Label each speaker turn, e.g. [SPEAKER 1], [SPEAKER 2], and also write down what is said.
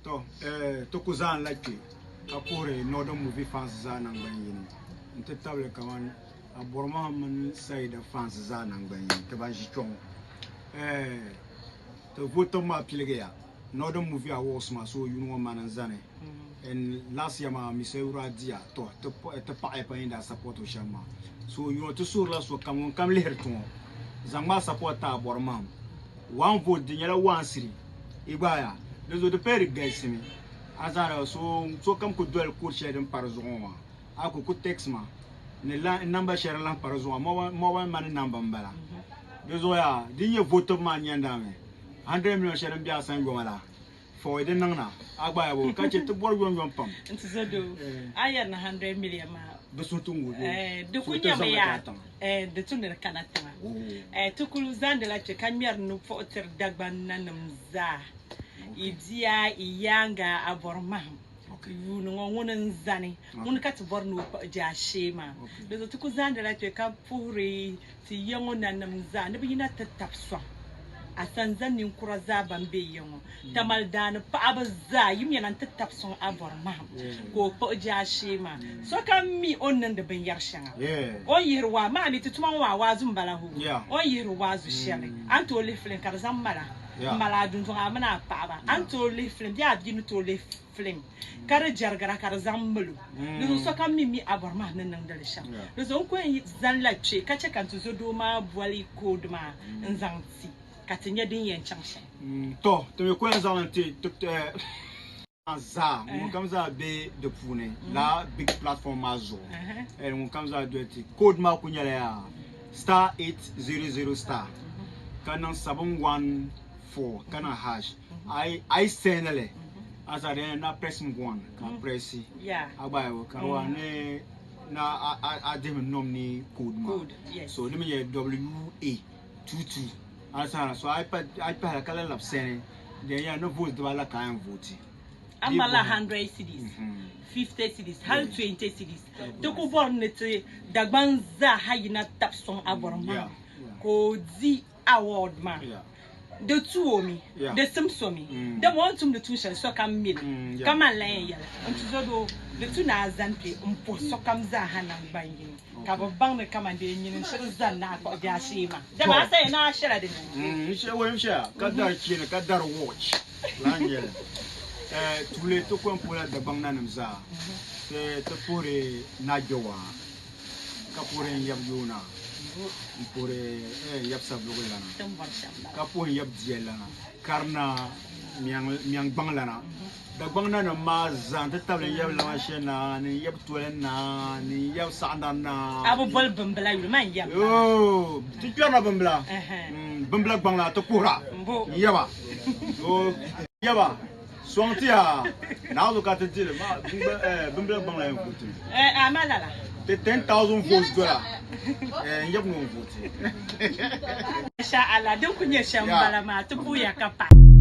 [SPEAKER 1] To, eh, ti ku zaan la kpe ka puhiri Northern Movie fans zaa nangban yini n-ti tabili kaman Abɔrmahim mini Saida fans zaa nangban yini ti ban ʒi kpe ŋɔ. Eh, ti votibu maa piligiya Northern Movie Awards maa so yuuni ŋɔ mani n-zani. And last year maa Mr. Ewura diya, to, ti, ti paɣiya pa yi daa support o shɛm maa. So yuuni ti suhirila sokam ŋun kam lihiri ti ŋɔ zaŋmi a support ti Abɔrmahim. One vote di nyɛla one cedi i gbaaya di zuɣu di paya di galisimi a zaŋda so sokam ku doli code shɛli din pa di zuɣu ŋɔ maa a ku ku text ma ni number shɛli din lahi pa di zuɣu maa mobile money number n bala di zuɣu yaa di nyɛ votibu maa nyɛndami 100 million shɛli din be a sani yoma la Fɔi di niŋ na, a gba yabo ka chɛ ti bɔri yomyom pam.
[SPEAKER 2] N ti zo doo, a yɛri ni 100 million maa.
[SPEAKER 1] Di suhu ti ŋugi
[SPEAKER 2] o, Di ku nyɛmi yaa, di tu ni di kana tiŋa. Ti kuli zaandila kpe ka ŋmɛri nupuɣu tiri Dagbaŋ nanim zaa. I bia, i yaaŋa, a bɔri mahim. Yuuni ŋɔ ŋuni n-zani, ŋuni ka ti bɔri ni o kpuɣi jaashee maa. Di zuɣu ti ku zaandila kpe ka puhiri ti ya ŋɔ nanim zaa ni bɛ yina ti tab sɔŋ Asanza ninkura zaa ban be ya ŋɔ. Tamale daani paɣaba zaa yimyana nti tab sɔŋ a bɔri mahim ka o kpuɣi jaashee maa. Sokam mi o ni niŋdi binyɛr shɛŋa. O ni yihiri waa maa mi ti tuma ŋɔ maa waazu m-bala hoo. O ni yihiri waazu shɛli a ni tooi lihi filim ka di zaŋ mala m-mali a dundɔŋ a mini a paɣaba. A ni tooi lihi filim bee a bia ni tooi lihi filim ka di jɛrigira ka di zaŋ mali o. Di zuɣu sokam mi mi a bɔri maa ni niŋdi li shɛm. Di zuɣu n ku yɛn zanila kpe ka chɛ ka n tizɔdoo maa boli code maa n-zaŋ ti ka ti nya din yɛn chaŋ shɛm.
[SPEAKER 1] Tɔ! Ti mi ku yɛn zaŋ li n-ti ti zaa, ŋunkam zaa be di puuni lala big platform maa zuɣu, ŋunkam zaa doli ti code maa ku nyɛla yaa star 800 star ka niŋ 714 ka niŋ hash. A yi send li a zaa di yɛn na press one ka a pressi a gba yɛli ka di waa ni na a dihimi nominee code maa so di mi nyɛ WA 22 a saha so a yi pahila ka lahi labi send di yɛn nyɛla ni vote dibaa ka a yɛn vote.
[SPEAKER 2] A malila 100 cedis, 50 cedis hali 20 cedis ti ku bɔri ni ti Dagbaŋ zaa ha yina tabi sɔŋ a bɔri maa ka o di award maa. Di tu o mi, di simsi o mi, dama o ni tumdi tuun shɛli sokam mi li, ka man lan yɛn yɛli, N tizɔdoo, di tu ni a zani kpe m-puhi sokam zaa ha naŋgban yini, ka bɛ baŋ ni kaman dee nyini n-shiri zani ni a kpuɣi jaashee maa, dama a saɣiya ni a shɛla di ni.
[SPEAKER 1] N shɛli wali n shɛya ka dari cheeni ka dari watch lala n-nyɛ li. Tuuli ti ko m-puhila Dagbaŋ nanim zaa, ti puhiri Naa Gbewaa ka puhiri n yab Yoona. N puhiri n yab Savelugu lana, ka puhi n yab Diya lana, Karina Miɛŋgbaŋ lana, Dagbaŋ nanim maa zaa nti tabili n yab Lamashe naa ni n yab Toli naa ni n yab Saɣindari naa.
[SPEAKER 2] A bi boli bimbila yuli maa n yab maa.
[SPEAKER 1] Yoo, ti kpɛrina bimbila, bimbila gbaŋ la ti kuhira n yaba. Yoo, yaba sɔŋ ti yaa, naawuni ka ti dili bimbila gbaŋ la yɛn vooti mi.
[SPEAKER 2] Amaa lala.
[SPEAKER 1] Ti 10,000 votes dola n yab ni o vooti.
[SPEAKER 2] Masha Allah, din ku nyɛ shɛm m-bala maa, ti puhiya ka pahi.